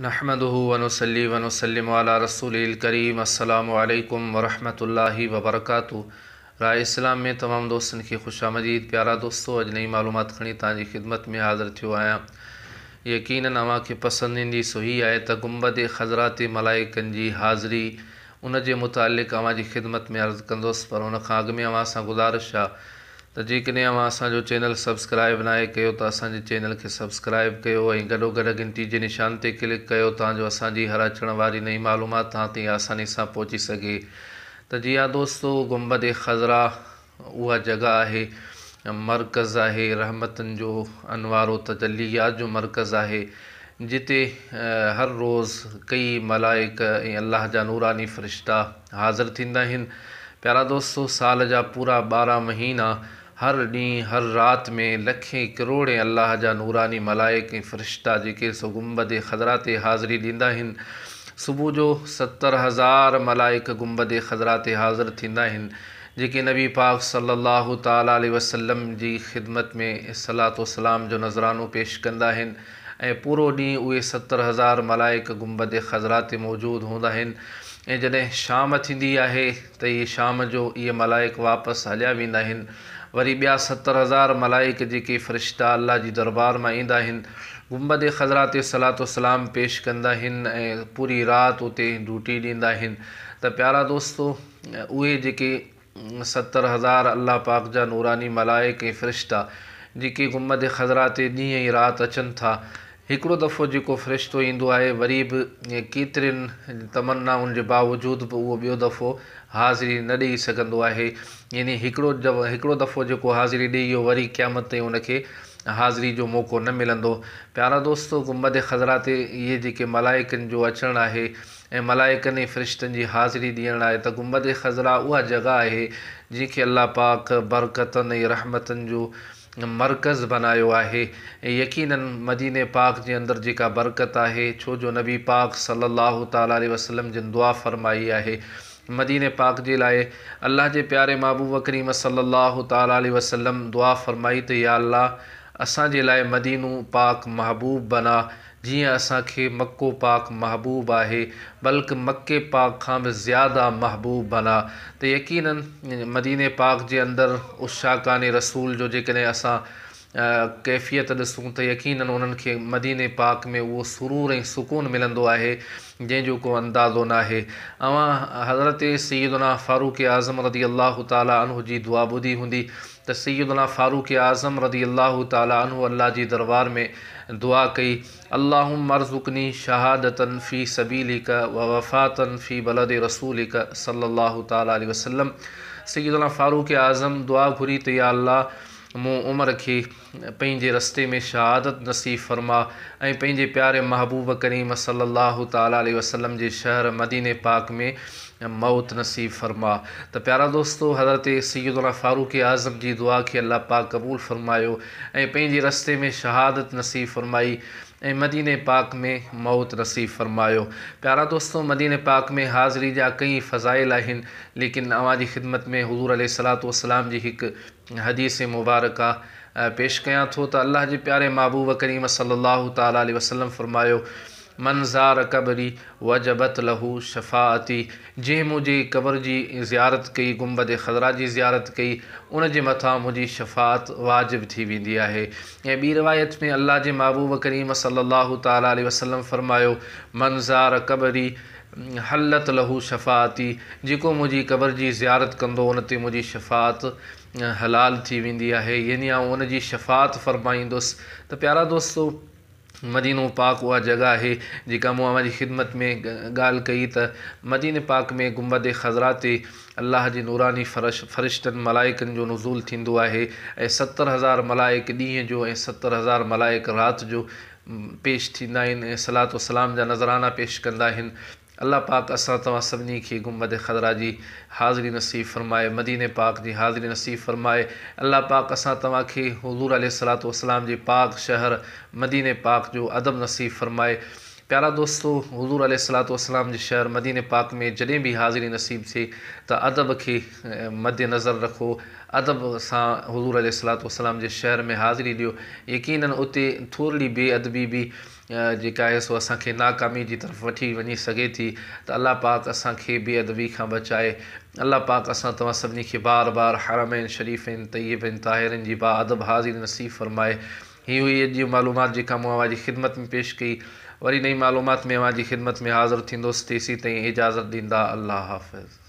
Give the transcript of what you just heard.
نحمده ونصلي ونسلم علي رسوله الڪريم السلام عليڪم ورحمة الله وبرڪاته راء اسلام ۾ تمام دوستن کي خوش آمديد پيارا دوستو اڄ نئين معلومات کڻي توهان جي خدمت ۾ حاضر ٿيو آهيان يقينن اوهان کي پسند ايندي سو هي آهي ته گنبد خضرا تي ملائڪن جي حاضري ان جي متعلق اوهان جي خدمت ۾ عرض ڪندس پر ان کان اڳ ۾ اوهان سان گذارش آ ته جيڪڏهن اوهان اسان جو چينل سبسڪرائيب ناهي ڪيو ته اسان جي چينل کي سبسڪرائيب ڪيو ۽ گڏوگڏ گهنٽي جي نشان تي ڪلڪ ڪيو تان جو اسان جي هر اچڻ واري نئين معلومات توهان تائين آساني سان پهچي سگهي ته جي ها دوستو گنبد خضرا اها جڳهه آهي مرڪز آهي رحمتن جو انوار و تجليات جو مرڪز آهي جتي هر روز ڪئي ملائڪ ۽ الله جا نوراني فرشتا حاضر ٿيندا آهن. پيارا دوستو سال جا پورا 12 مهينا هر ڏينهن هر رات ۾ لکين ڪروڙين الله جا نوراني ملائڪ ۽ فرشتا جيڪي سو گنبد خضرا تي حاضري ڏيندا آهن. صبح جو 70,000 ملائڪ گنبد خضرا تي حاضر ٿيندا آهن جيڪي نبي پاڪ صلي الله تعالٰي عليه وسلم جي خدمت ۾ صلوة و سلام جو نذرانو پيش ڪندا آهن ۽ پورو ڏينهن اهي 70,000 ملائڪ گنبد خضرا تي موجود هوندا آهن ۽ جڏهن شام ٿيندي آهي ته اهي شام جو اهي ملائڪ واپس هليا ويندا آهن وري ٻيا 70,000 ملائڪ جيڪي فرشتا الله جي دربار مان ايندا آهن گنبد خضرا تي صلوة و سلام پيش ڪندا آهن ۽ پوري رات اتي ڊيوٽي ڏيندا آهن ته پيارا دوستو اهي جيڪي 70,000 الله پاڪ جا نوراني ملائڪ ۽ فرشتا جيڪي گنبد خضرا تي ڏينهن ۽ رات اچن ٿا. هڪڙو دفعو جيڪو فرشتو ايندو آهي وري به ڪيترين تمنائن جي باوجود به اهو ٻيو دفعو حاضري نه ڏيئي سگهندو آهي يعني هڪڙو دفعو جيڪو حاضري ڏيئي ويو وري قيامت تائين ان کي حاضري جو موقعو نه ملندو. پيارا دوستو گنبد خضرا تي اهي جيڪي ملائڪن جو اچڻ آهي ۽ ملائڪن ۽ فرشتن جي حاضري ڏيڻ آهي ته گنبد خضرا اها جڳهه آهي جنهن کي الله پاڪ برڪتن ۽ رحمتن جو مرڪز بنايو آهي ۽ يقيناً مديني پاڪ جي اندر جيڪا برڪت آهي ڇو جو نبي پاڪ صلي الله تعالٰي عليه وسلم جن دعا فرمائي آهي مديني پاڪ جي لاء الله جي پياري محبوب ڪريم صلي الله تعالٰي عليه وسلم دعا فرمائي ته يا الله اسان جي لاء مدينو پاڪ محبوب بنا جيئن اسان کي مڪو پاڪ محبوب آهي بلڪ مڪي پاڪ کان به زياده محبوب بنا ته يقيناً مديني پاڪ جي اندر عشاقان رسول جو جيڪڏهن اسان ڪيفيت ڏسون ته يقيناً انهن کي مديني پاڪ ۾ اهو سرور ۽ سڪون ملندو آهي جنهن جو ڪو اندازو ناهي. اوهان حضرت سيدنا فاروق اعظم رضي الله تعالٰي عنه جي دعا ٻڌي هوندي ته سيدنا فاروق اعظم رضي الله تعالٰي عنه الله جي دربار ۾ دعا ڪئي، اللهم ارزقني شهادة في سبيلک ووفاة في بلد رسولک صلي الله تعالٰي عليه وسلم سيدنا فاروق اعظم دعا گهري ته يا الله مون عمر کي پنهنجي رستي ۾ شهادت نصيب فرما ۽ پنهنجي پياري محبوب ڪريم صلي الله تعالٰي عليه وسلم جي شهر مديني پاڪ ۾ موت نصيب فرما ته پيارا دوستو حضرت سيدنا فاروق اعظم جي دعا کي الله پاڪ قبول فرمايو ۽ پنهنجي رستي ۾ شهادت نصيب فرمائي ۽ مديني پاڪ ۾ موت نصيب فرمايو پيارا دوستو مديني پاڪ ۾ حاضري جا ڪئين فضائل آهن ليڪن اوهان جي خدمت ۾ حضور عليه الصلوة والسلام جي هڪ حديث مبارڪه پيش ڪيان ٿو ته الله جي پياري محبوب ڪريم صلي الله تعالٰي عليه وسلم فرمايو من زار قبري وجبت له شفاعتي جنهن منهنجي قبر جي زيارت ڪئي، گنبد خضرا جي زيارت ڪئي، ان جي مٿان منهنجي شفاعت واجب ٿي ويندي آهي. ۽ ٻي روايت ۾ الله جي محبوب ڪريم صلي الله تعالٰي عليه وسلم فرمايو، من زار قبري حلت له شفاعتي جيڪو منهنجي قبر جي زيارت ڪندو ان تي منهنجي شفاعت حلال ٿي ويندي آهي يعني آئون ان جي شفاعت فرمائيندس ته پيارا دوستو! مدينو پاڪ اها جڳهه آهي جيڪا مون اوهان جي خدمت ۾ ڳالهه ڪئي ته مديني پاڪ ۾ گنبد خضرا تي الله جي نوراني فرشتن ملائڪن جو نزول ٿيندو آهي ۽ 70,000 ملائڪ ڏينهن جو ۽ 70,000 ملائڪ رات جو پيش ٿيندا آهن ۽ صلوة و سلام جا نذرانا پيش ڪندا آهن. الله پاڪ اسان توهان سڀني کي گنبد خضرا جي حاضري نصيب فرمائي مديني پاڪ جي حاضري نصيب فرمائي الله پاڪ اسان توهان کي حضور عليه الصلوة والسلام جي پاڪ شهر مديني پاڪ جو ادب نصيب فرمائي پيارا دوستو حضور عليه الصلوة والسلام جي شهر مديني پاڪ ۾ جڏهن به حاضري نصيب ٿئي ته ادب کي مد نظر رکو ادب سان حضور عليه الصلوة والسلام جي شهر ۾ حاضري ڏيو يقيناً اتي ٿورڙي بي ادبي به. جيڪا آهي سو اسان کي ناڪامي جي طرف وٺي وڃي سگهي ٿي ته الله پاڪ اسان کي بي ادبي کان بچائي. الله پاڪ اسان توهان سڀني کي بار بار حرمين شريفين طيبين طاهرين جي با ادب حاضري نصيب فرمائي. هي هئي اڄ جي معلومات جيڪا مون اوهان جي خدمت ۾ پيش ڪئي. وري نئين معلومات ۾ اوهان جي خدمت ۾ حاضر ٿيندس تيسين تائين اجازت ڏيندا الله حافظ.